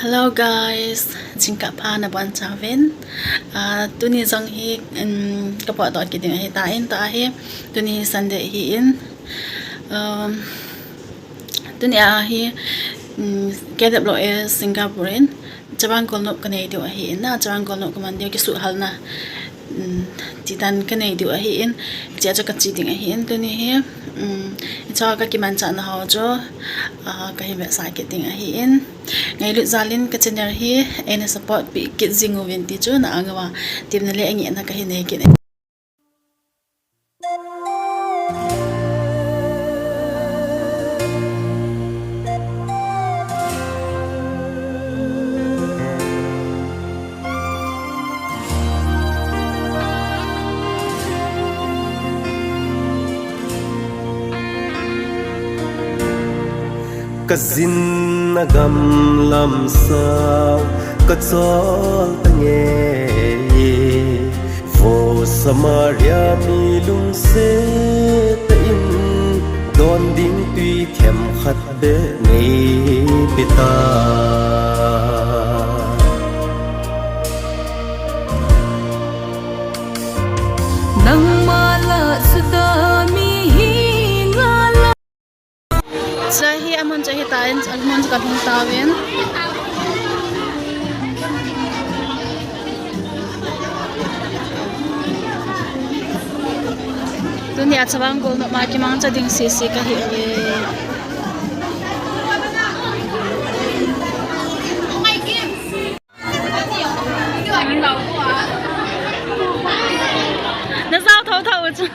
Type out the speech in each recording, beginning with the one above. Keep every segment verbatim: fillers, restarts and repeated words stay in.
Hello guys, jingkah pha nabonchauvin. Ah, tuni jong hi, um, kapotdoh kit ding ahitan, tua hi, tuni hi Sunday ahin. Um, tuni a hi, um, K W S Singapore in chavang golnop kanei diu ahin, chavang golnop kaman diu, kisuhhalna. Um, titan kanei diu ahin, hichea chu kache ding ahin, tuni hi, um, hichea kakimanchahna ho chu, ah, kahin vetsah kit ding ahin. Ngailut jal in ka channel hi eina support peh kit jing uvin ti chu na angauva temna le angehna kahin nei kit e. Kajinna gamlam sao kachol tange, vo Samaria mi lungset tah in don ding tui themkhat beh neipe ta. Nangma lah Juda mihem lah. Chulai hi amun chu ahitan, amun chu kalhung tauvin. Tunia chavang golnop ma kimangcha ding sese kahi e. Na jao thotho u chu.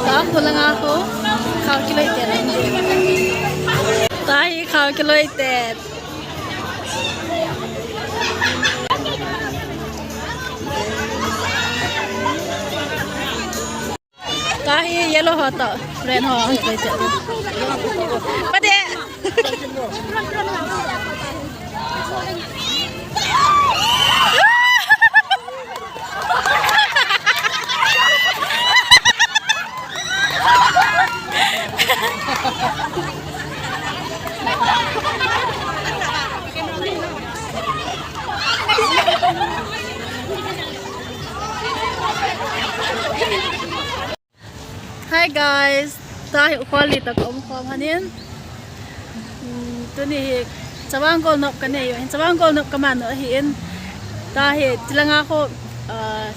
Tua khu langa khu khao kiloi tet. Tua hi khao kiloi tet. Tua hi yellow ho toh red ho kiloi tet. Pade. Hi guys, tua hi ukhol li toh ka um khom hon in. Hmm, tuni hi chavang golnop kanei u ahin, chavang golnop kaman u ahin. Tua hi chulanga khu, ah,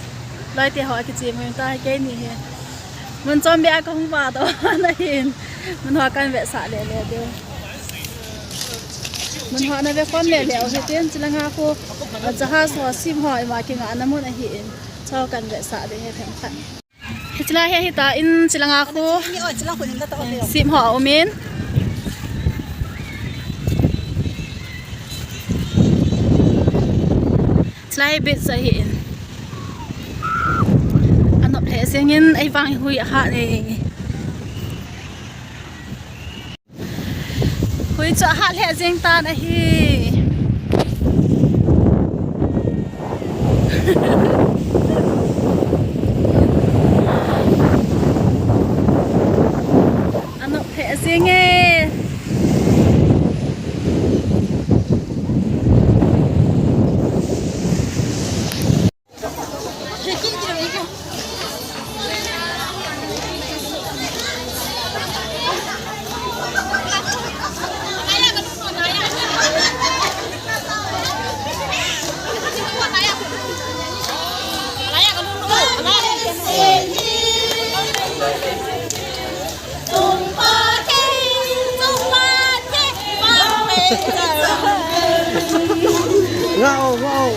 loite ho akichim u ahin, tua hi keini hi mun chom beh a kahung vahdoh u ahin. Mun ho kahin vetsah lele diu. Mun ho na ve khom lele u hitin, chulanga khu, ah, jahaj ho, ship ho ima kingahna mun ahin. Chu kahin vetsah ding ahi themkhat. Hiche lai hi ahitan, chulanga khu ship ho aumin. Chulai hi beach ahin. Anop lheh jengin, ahivang hui ahat e. Hui chu ahat lheh jeng tan ahi. Anop phe sing e. Ngao, ngao.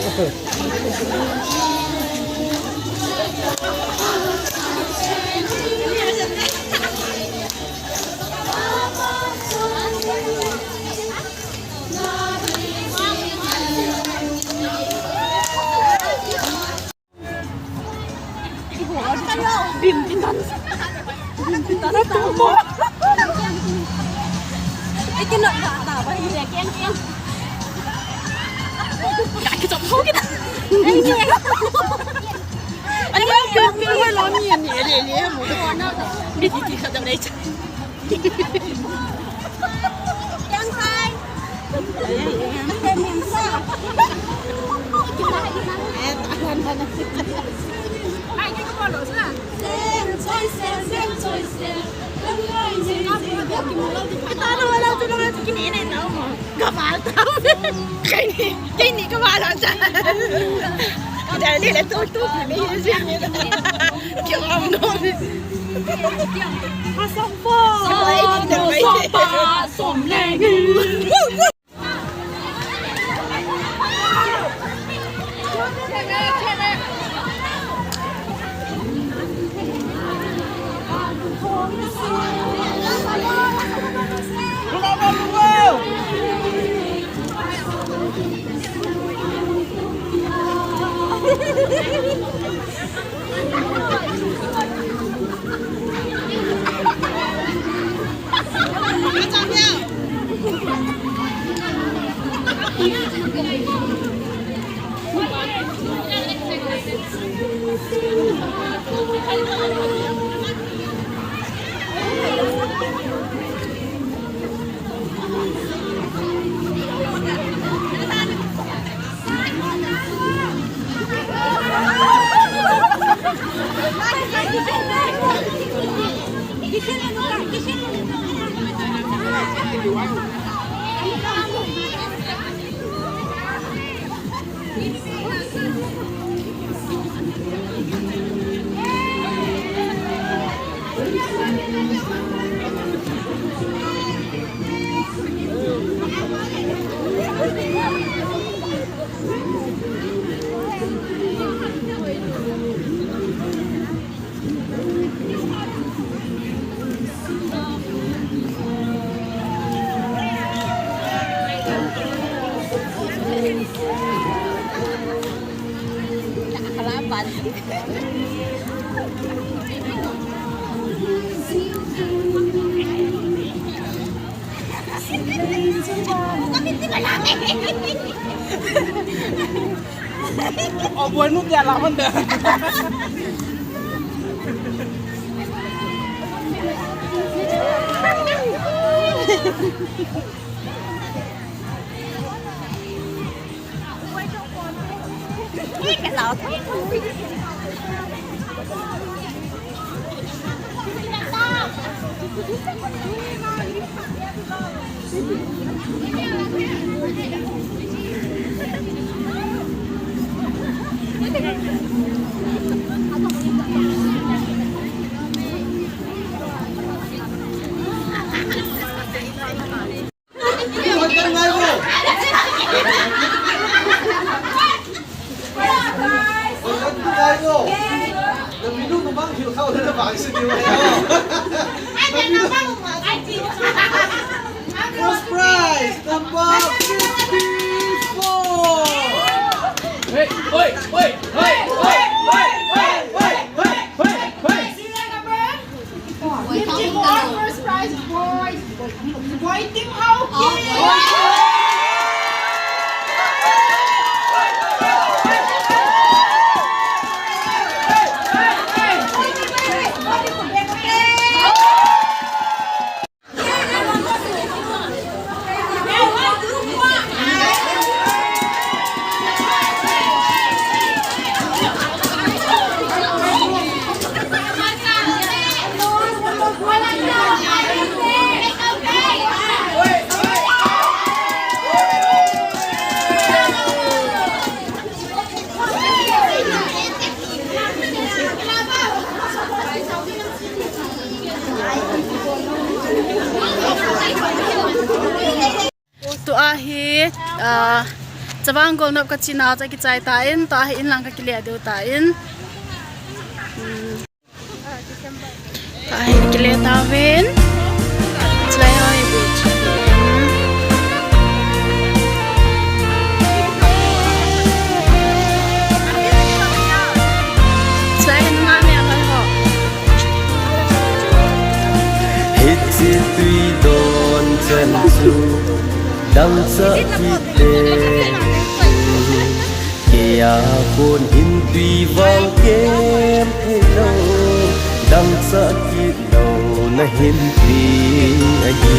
Kaval tau. Keini, keini kaval tau. Kita ni le tu tu ni je ni. Kya am no. Som pa, som pa, som le. Oh, bueno, te la onda. First prize, number fifty-four. Hey, hey, hey. Fifty-four, first prize, boys. Boy team, how? Ah, Chavang Golnop kachena chu kichai tan, tua hi inlang kakile diu tan. Hmm. Tua hi kile tauvin. Chulai hoi beach. Chulai hin nga me a hoi ho. Hiche tui don chan chu dangchah kit le. Keia kon hin tui vang kem thei lou, dangchah kit lou nahin ti ahi.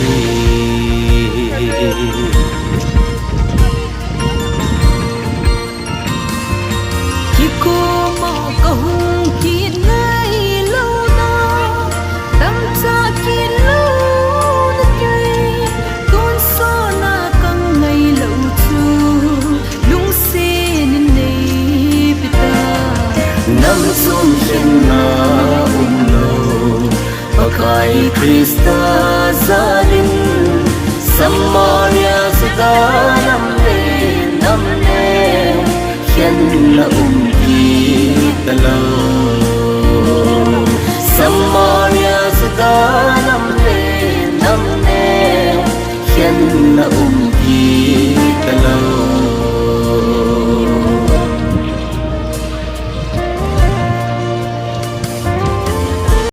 Kikoma kahung kit ngai lou na, dangchah kit lou na kei, tonsot na kangai lou chu, lungset in neipe ta. Nam chom khen na umlou, Pakai Christa jal in, Samaria Juda nam le nam le, khen na um kit talou. Samaria Juda nam le nam le, khen na um kit